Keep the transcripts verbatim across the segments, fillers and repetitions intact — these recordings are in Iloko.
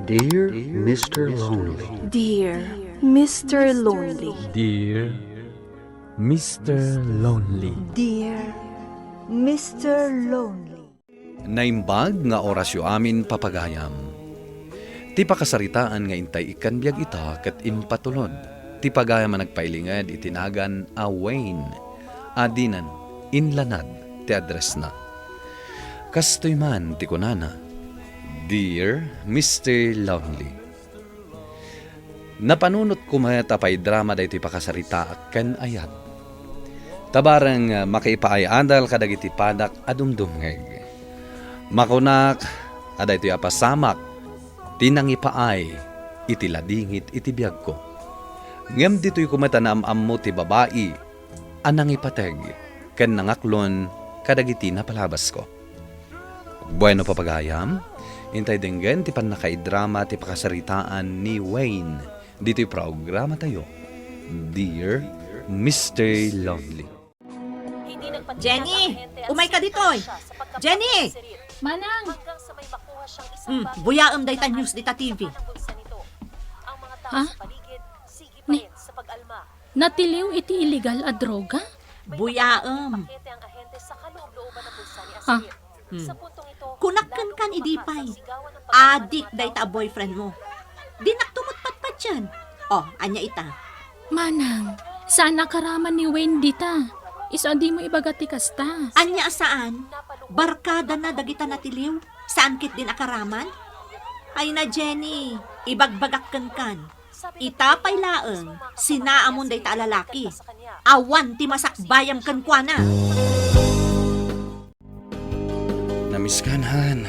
Dear Mister Lonely. Dear Mister Lonely. Dear Mister Lonely. Dear Mister Lonely. Naimbag nga orasyo amin, papagayam. Ti pakasaritaan nga intay ikkan biag ita ket impatulod ti pagayam a nagpailinged iti nagan a Wayne a dinan inlanad ti addressna. Kastoy man ti kunana, "Dear Mister Lonely." Napanunotko met a paidrama daytoy pakasaritaak ken ayat. Ta bareng, ah, makaipaay-adal kadagiti padak a dumdumngeg. Makunak a daytoy a pasamak ti nangipaay iti ladingit iti biagko. Ngem ditoyko met a naam-ammo ti babai a nangipateg ken nangaklon kadagiti napalabasko. Bueno, papagayam, intay denggen ti pannakaidrama ti pakasaritaan ni Wayne ditoy programatayo, Dear Mister Lonely. Jenny, umay ka ditoy. Jenny! Manang! Mm, buyaem dayta news dita T V. Ha? Ni, natiliw iti illegal a droga? Buyaem. Ha? Hmm. Kunak kenkan idi pay. Adik dayta a boyfriend mo. Dinakto met patpatien. Oh, ania ita? Manang, saan a karaman ni Wayne dita. Isu a dimo ibaga ti kasta. Ania a saan? Barkadana dagita natiliw? Saan ketdin a karaman? Ay na, Jenny, ibagbagak kenkan. Ita pay laeng, sinaamon dayta a lalaki. Awan ti masakbayam kenkuana. Namiskan, Han.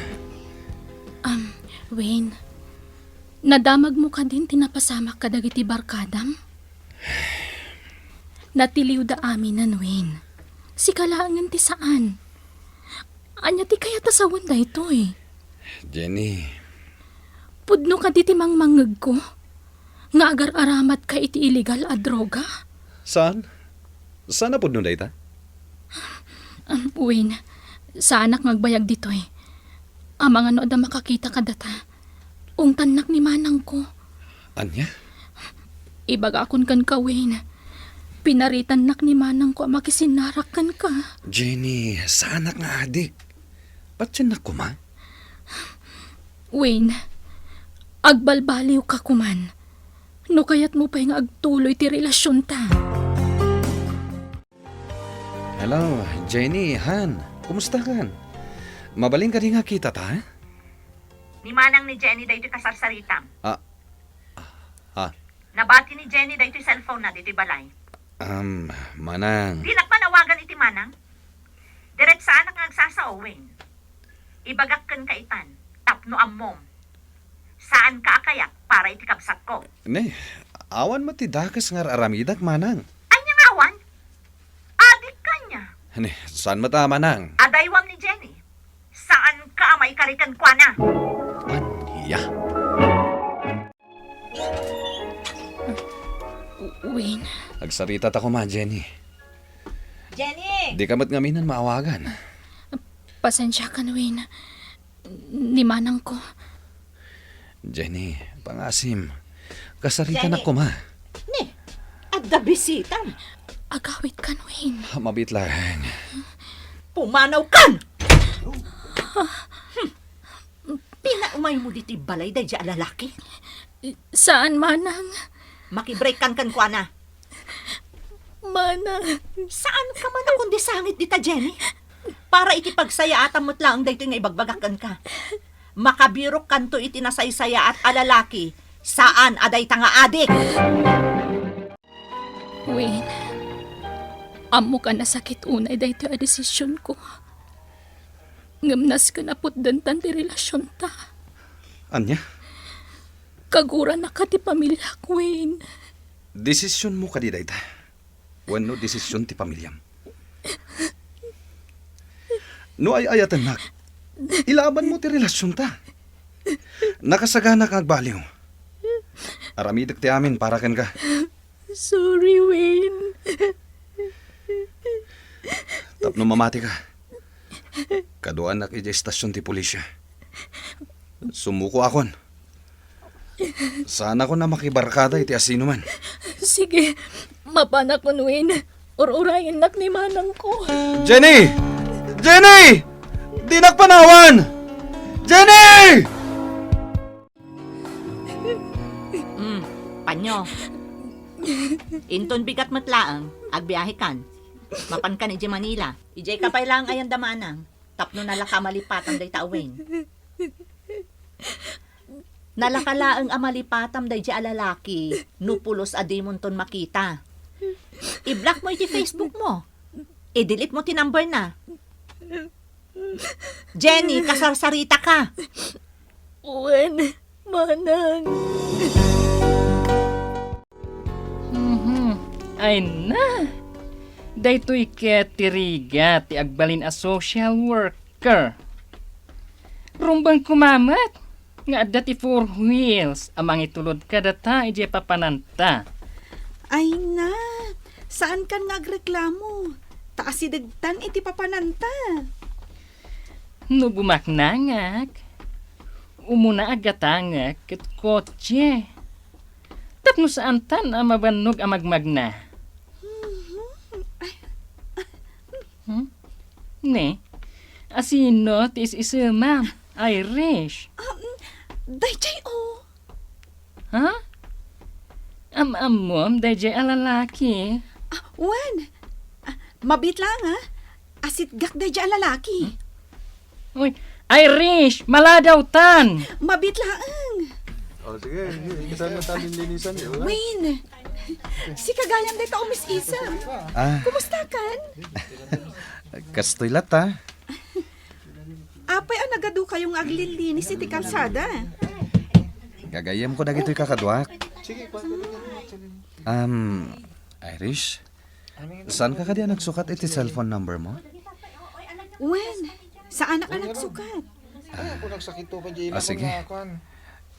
Um, Wayne, nadamagmo kadin ti napasamak kadagiti barkadam? Natiliwda aminen, Wayne. Sika laengen ti saan. Ania ti kayat a sawen daytoy? Jenny. Pudno kadi ti mangmangngegko nga agar-aramatka iti illegal a droga? Saan? Saan a pudno dayta? Um, Wayne, saanak nga agbayag ditoy. Amangan no adda makakita kadata. Ungtannak ni manangko. Ania? Ibagakon kenka, Wayne. Pinaritannak ni manangko a makisinarak kenka. Jenny, saanak nga adik. Patiennak koma. Wayne, agbalbaliwka koman no kayatmo pay nga agtuloy ti relasionta. Hello, Jenny, Han. Kumusta kan? Mabalin kadi nga kitata? Ni manang ni Jenny daytoy kasarsaritam. Ah, ah. Nabati ni Jenny daytoy cellphone na ditoy balay. Um, manang. Dinak man awagan iti manang. Diretsaanak nga agsasao, Wayne. Ibagak kenka itan, tapno ammom. Saanka a kayat para iti kabsatko. Ne, awan met ti dakes nga ar-aramidak, manang. Ania nga awan? Adik kania? Ne, saan met a, manang? Adaywam ni Jenny. Saanka a maikari kenkuana. Ania? Wayne. Agsarita ta koma, Jenny. Jenny! Dika met ngamin maawagan. Pasensiakan, Wayne. Ni manangko. Jenny, pangasim. Kasaritanak koma. Ni, adda bisitam. Agawidkan, Wayne. Mabiit laeng. Pumanawkan! Hmm. Pinaumaymo ditoy balay daydiay a lalaki? Saan, manang. Makibreakkan kenkuana. Manang. Saanka man a kundi sangit dita, Jenny? Para iti pagsayaatam met laeng daytoy nga ibagbagak kenka. Makabirokkanto iti nasaysayaat a lalaki, saan a dayta nga adik. Wayne, ammok a nasakit unay daytoy a desisionko. Ngem nasken a putdentan ti relasionta. Ania? Kaguranaka ti pamiliak, Wayne. Desisionmo kadi dayta? Wenno desision ti pamiliam? No ay-ayatennak, ilabanmo ti relasionta. Nakasaganak nga agbaliw. Aramidek ti amin para kenka. Sorry, Wayne. Tapno mamatika, kaduanak idiay estasion ti polisia. Sumukoakon. Saanakon a makibarkada iti asinoman. Sige, mapanakon, Win. Ur-urayennak ni manangko. Jenny! Jenny! Dinak panawan! Jenny! Hmm, panyo. Inton bigat met laeng, agbiahekan. Mapankan idiay Manila. Idiay ka pay laeng ayan da manang. Tapno nalaka malipatam dayta a Wayne. Nalaka laeng a malipatam daydiay a lalaki no pulos a dimonton makita. I-block mo iti Facebook mo. I-delete mo ti number na. Jenny, kasarsarita ka. Wen, manang. Mhm. Ay na! Daytoy ket ti rigat ti agbalin a social worker. Rumbeng koma met nga adda ti four wheels a mangitulod kadata idiay papananta. Ay na! Saankan nga agreklamo, ta asidegtan iti papananta. No bumaknangak, umuna a gatangek ket kotse. Tapno saantan a mabannog a magmagna. Mhm. Ay. Hmm? Ne? Asino ti is-isemam, Irish? Um, daydiay, oh. Ha? Am-ammom daydiay a lalaki? Ah, wen. Ah, mabiit laeng, ah. Asitgak daydiay a lalaki. Hmm? Uy, Irish, maladawtan! Mabiit laeng. Oh, sige, sige. Saan na tayo linisan, di ba? Wayne, sika gayam dayta umis-isem. Ah. Kumustakan? Kastoy latta. Apay a nagadukayo nga aglilinis iti kalsada? Gagayyemko dagitoy kakaduak. Um, Irish, saanka kadi a nagsukat iti cellphone number mo? Wen, saanak a nagsukat. Ah, sige.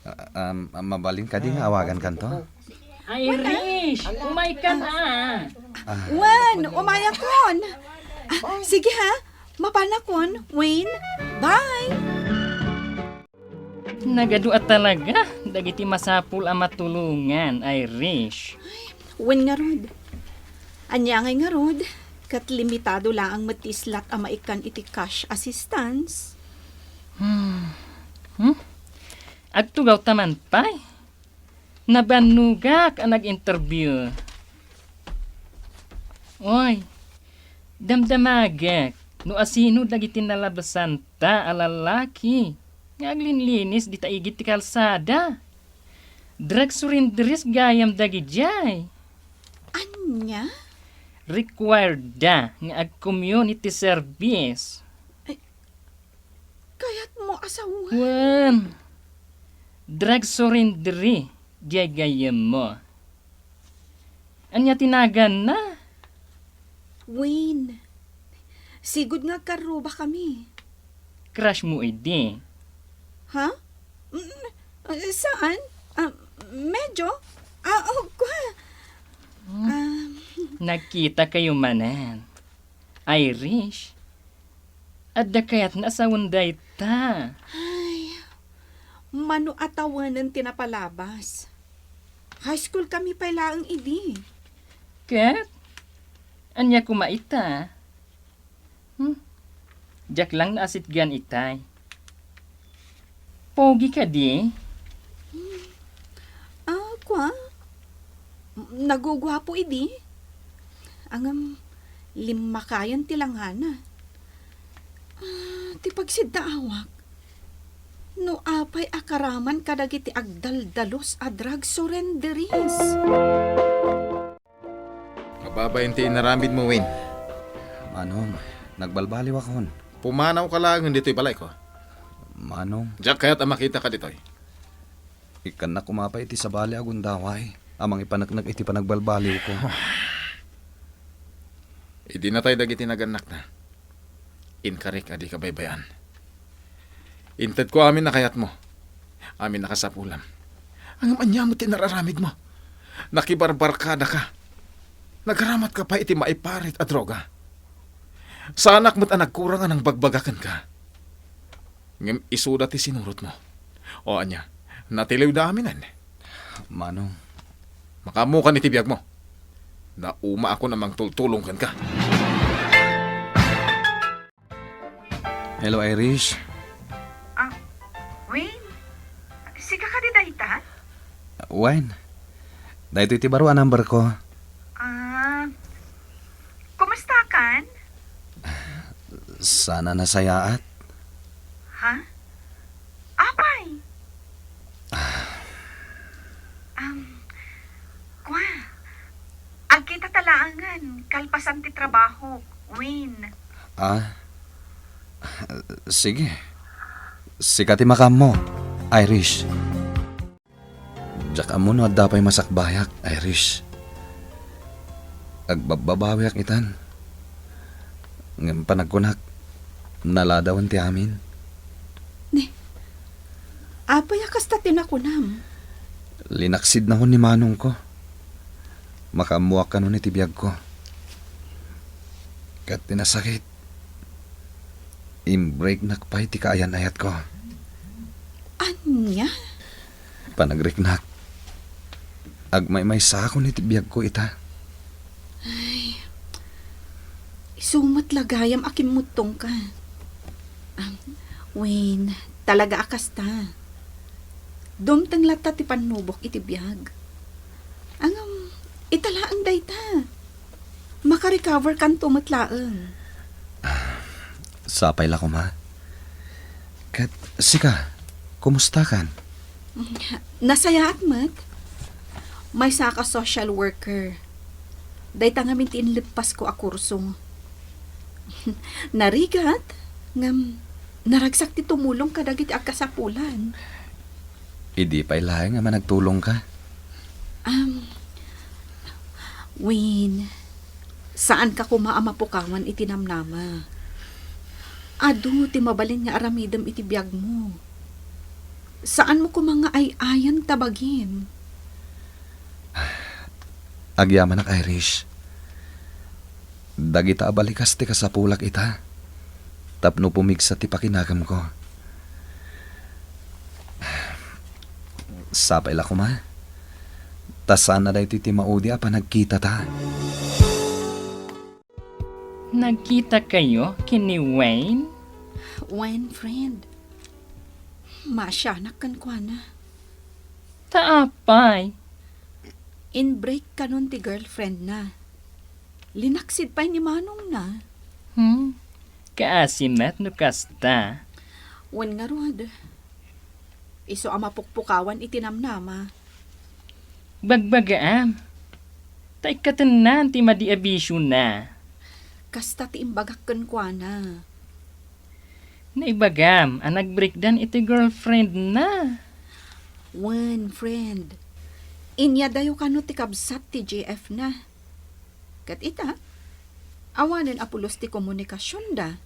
Ah, um, mabalin kadi nga awagankanto? Irish, umaykan a. Ah. Wen, umayakon. Ah, sige ha, mapanakon, Wayne. Bye! Nagadu a talaga dagiti masapul a matulongan, Irish. Wen ngarud. Ania ngay ngarud, ket limitado laeng met ti islat a maikkan iti cash assistance. Hmm. Hmm? Agtugawta man pay? Nabannogak a nag-interview. Oy, damdamagek no asino dagiti nalabsanta a lalaki nga aglinlinis dita igid ti kalsada. Drug surrenderies gayam dagidiay. Ania? Required da nga ag-community service. Ay, kayatmo a sawen? Wen, drug surrendery diay gayyemmo. Ania ti naganna? Wayne, sigud nga agkarrubakami. Crush mo idi? Ha? Mm, eh, saan? Ah, medyo? Ah, oh, kwa? Hmm. Ah. Nagkita kayo manen. Irish, adda kayatna a sawen dayta. Ay, mano a tawenen ti napalabas. High school kami pay laeng idi. Ket? Ania koma ita? Hmm? Diak lang naasitgan itay. Pogi kadi? Ah, kwa? Naguguapo idi? Ngem, limmakayan ti langana. Ah, ti pagsiddaawak. No apay a karaman kadagiti agdaldalos a drug surrenderies? Mababain ti inaramidmo, Win. Manong, nagbalbaliwakon. Pumanawka laengen ditoy balayko. Manong. Diak kayat a makitaka ditoy. Ikkannak koma pay iti sabali a gundaway a mangipaneknek iti panagbalbaliwko. Idi natay dagiti nagannakna, inkarik a dika baybay-an. Intedko amin a kayatmo, amin a kasapulam. Ngem ania met ti nararamidmo? Nakibarbarkadaka. Nagaramatka pay iti maiparit a droga. Saanak met a nagkurang a nangbagbagak kenka. Ngem isuda ti sinurotmo. O ania, Natiliwda aminen. Manong. Makaammokan iti biagmo. Naumaakon a mangtultulong kenka. Hello, Irish. Ah, Wayne? Sika kadi dayta? Wen, daytoy ti baro a number ko. Ah, kumusta kan? Sana nasayaat. Ha? Apay? Um, kwa, agkita ta laengen kalpasan ti trabaho, Wayne. Ah, sige. Sika ti makaammo, Irish. Diak ammo no adda pay masakbayak, Irish. Agbabbabawiak itan. Ngem panagkunak, naladawen ti amin. Ni, apay a kasta ti nakunam? Linaksidnakon ni manongko. Makaammoak kanon iti biagko. Ket ti nasakit, imbreaknak pay ti kaayan-ayatko. Ania? Panagriknak. Agmaymaysakon iti biagko ita. Ay, isu met la gayam a kimmuttongka. Ah, Wayne, talaga a kasta. Dumteng latta ti pannubok iti biag. Ngem, ita laeng dayta. Makarecover kanto met laeng. Sapay la koma. Ket sika, kumusta kan? Nasayaat met. Maysaak a social worker. Dayta ngamin ti inleppasko a kurso. Narigat, ngem naragsak ti tumulong kadagiti agkasapulan. Idi pay laeng a managtulongka? Um, Wayne, saanka koma a mapukawan iti namnama. Adu ti mabalin nga aramidem iti biagmo. Saanmo koma nga ay-ayan ta bagim. Agyamanak, Irish. Dagita a balikas ti kasapulak ita, tapno pumigsa ti pakinagamko. Sapay la koma, ta saan a daytoy ti maudi a panagkitata. Nagkitakayo ken ni Wayne? Wayne, friend. Maasianak kenkuana. Ta apay? Inbreak kanon ti girlfriend na. Linaksid pay ni manong na. Hmm? Kaasi met no kasta. Wen ngarud, isu a mapukpukawan iti namnama. Bagbagaam. Ta ikkatennan ti madi a bisiona. Kasta ti imbagak kenkuana. Naibagam a nagbreakdan iti girlfriend na. Wen, friend. Inyadayo kano ti kabsat ti J F na. Ket ita, awanen a pulos ti komunikasionda.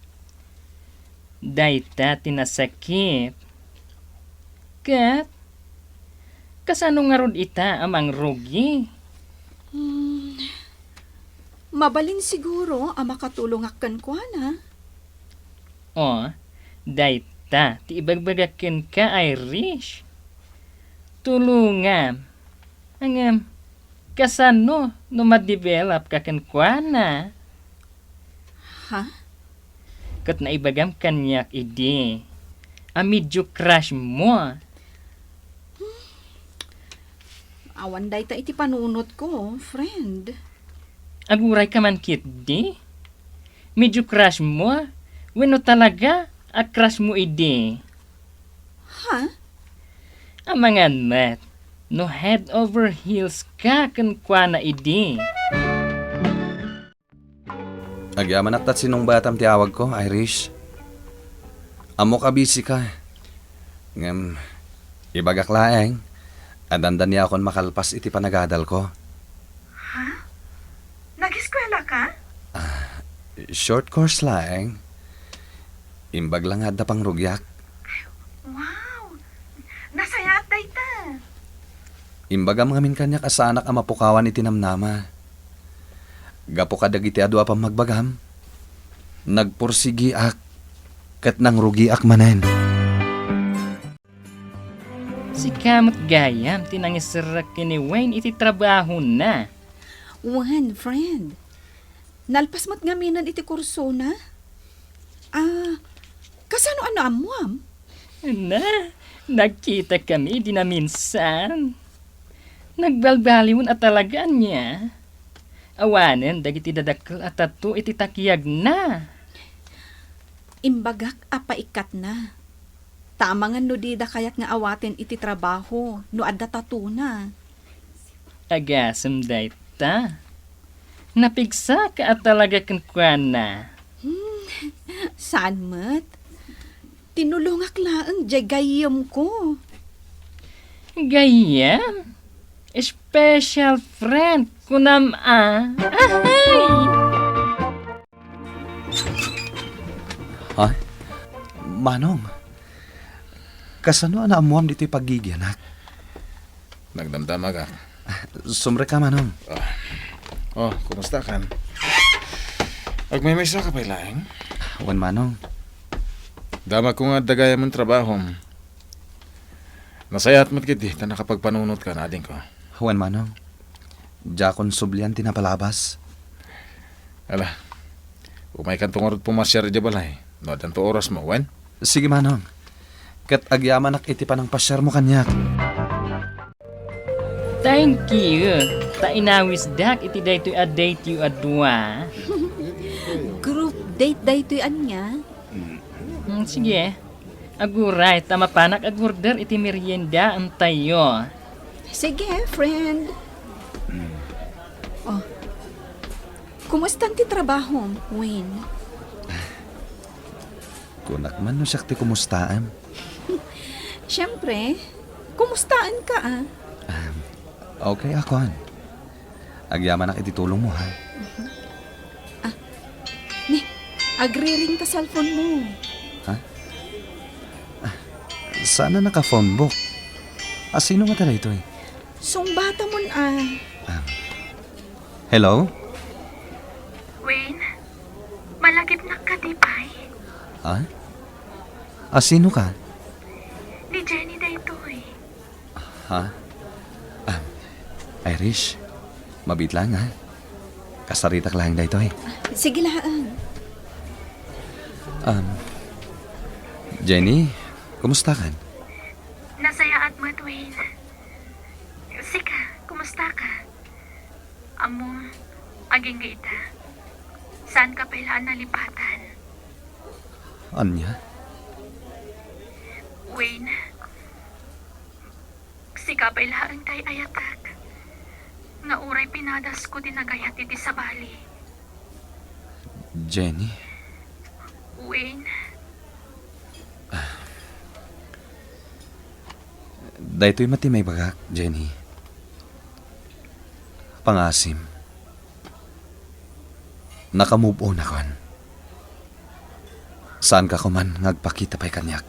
Dayta ti nasakit. Ket, kasano ngarud ita a mangrugi? Hmm, mabalin siguro a makatulongak kenkuana. O, dayta ti ibagbagak kenka, Irish. Tulongam. Ngem, kasano no ma-develop ka kenkuana? Ha? Ket naibagam kaniak idi a medyo crush mo. Awan dayta iti panunotko, friend. Aguray ka man ketdi? Medyo crush mo? Wenno talaga a crush mo idi? Ha? Amangan met, no head over heels ka kenkuana idi. Agyamanak ta sinungbatam ti awagko, Irish. Ammok a busy ka. Ngem, ibagak laeng a dandaniakon makalpas iti panagadalko. Ha? Nag-eskuela ka? Ah, short course laeng. Imbag la nga adda pangrugiak. Wow! Nasayaat dayta. Imbagam ngamin kaniak a saanak a mapukawan iti namnama. Gapu kadagiti adu a pammagbagam, nagpursigiak ket nangrugiak manen. Sika met gayam ti nangiserrek ken ni Wayne iti trabahona. Wen, friend. Nalpas met ngaminen iti kursona? Ah, kasano a naammuam? Na, nagkitakami idi naminsan. Nagbalbaliwen a talaga ania. Awanen dagiti dadakkel a tattoo iti takiagna. Imbagak a paikkatna. Ta amangan no dida kayat nga awaten iti trabaho no adda tattoo-na. Agasem dayta. Napigsa ka a talaga kenkuana. Hmm, saan met? Tinulongak laeng diay gayyemko. Gayyem? Special friend kunam a. Ahay! Ha? Manong, kasano a naammuam ditoy paggigianak? Nagdamdamagak. Sumrekka, Manong. Ah. Oh, kumusta kan? Agmaymaysa ka pay laeng? Wen, Manong. Damagko nga adda gayam ti trabahom. Nasayaat met ketdi ta nakapagpanunot ka, adingko. Wen, Manong. Diakon sublian ti napalabas. Ala, umaykanto ngarud pumasiar idiay balay. No addanto orasmo, wen? Sige, Manong. Ket agyamanak iti panangpasiarmo kaniak. Thank you. Ta inawisdak iti daytoy a date-yo a dua. Group date daytoy ania? Hmm, sige. Aguray, ta mapanak agorder iti meriendaentayo. Sige, friend. Oh. Kumustan ti trabahom, Wayne? Kunak man no siak ti kumustaem. Siempre, kumustaenka, ah? Um, okay ako, han. Agyamanak iti tulongmo, ha? Ah, ni, agriring ta cellphone-mo. Ha? Ah, saan a naka-phone book? A, sino ngata daytoy? Sungbatamon, ah. Ah. Hello? Wayne, malagipnak kadi pay? Ha? A, sino ka? Ni Jenny daytoy. Ha? Ah, Irish, mabiit lang, ha? Kasaritak lang daytoy. Sige laeng. Um, Jenny, kumusta kan? Nasayaat met, Wayne. Sika, kumusta ka? Ammom, agingga ita. Saan ka pay la a nalipatan? Ania? Wayne, sika pay laeng ti ay-ayatek. Nga uray pinadasko ti nagayat iti sabali. Jenny? Wayne. Daytoy met ti maibagak, Jenny. Pangasim. Naka-move on akon. Saanka koman nga agpakita pay kaniak.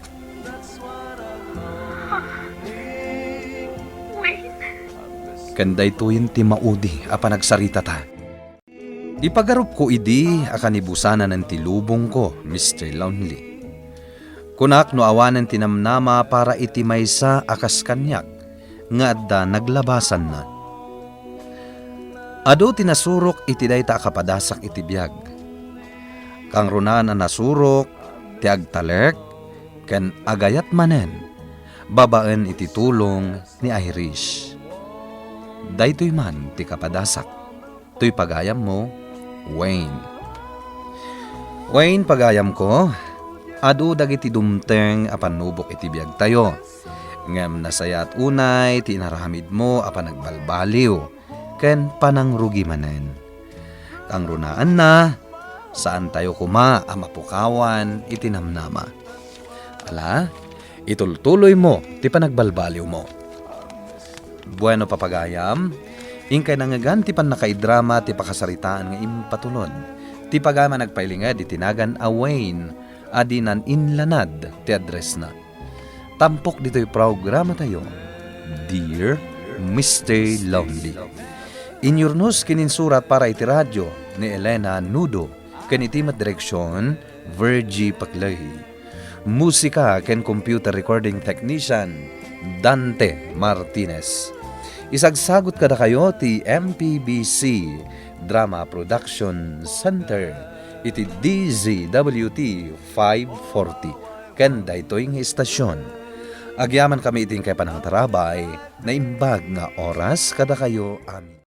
Wayne. Ken daytoyen ti maudi a panagsaritata. Ipagarupko idi a kanibusananen ti lubongko, Mister Lonely. Kunak no awanen ti namnama para iti maysa a kas kaniak nga adda naglabasanna. Adu ti nasurok iti dayta a kapadasak iti biag. Kangrunaan a nasurok ti agtalek ken agayat manen babaen iti tulong ni Irish. Daytoy man ti kapadasak. Toy pagayammo, Wayne. Wayne, pagayamko, adu dagiti dumteng a pannubok iti biagtayo. Ngem nasayaat unay ti inaramidmo a panagbalbaliw ken panangrugi manen. Kangrunaanna, saantayo koma a mapukawan iti namnama. Ala, itultuloymo ti panagbalbaliwmo. Bueno, papagayam, inkay nangngegan ti pannakaidrama ti pakasaritaan nga impatulod. Ti pagayam a nagpailinged iti nagan a Wayne a dinan inlanad ti addressna. Tampok ditoy programatayo, Dear Mister Lonely. Inyurnos ken insurat para iti radio ni Elena Nudo ken iti met direksion, Virgie Paclay. Musika ken computer recording technician, Dante Martinez. Isagsagut kadakayo ti M P B C Drama Production Center iti D Z W T five forty ken daytoy nga istasyon. Agyamankami iti inkay panangtarabay, naimbag nga oras kadakayo amin.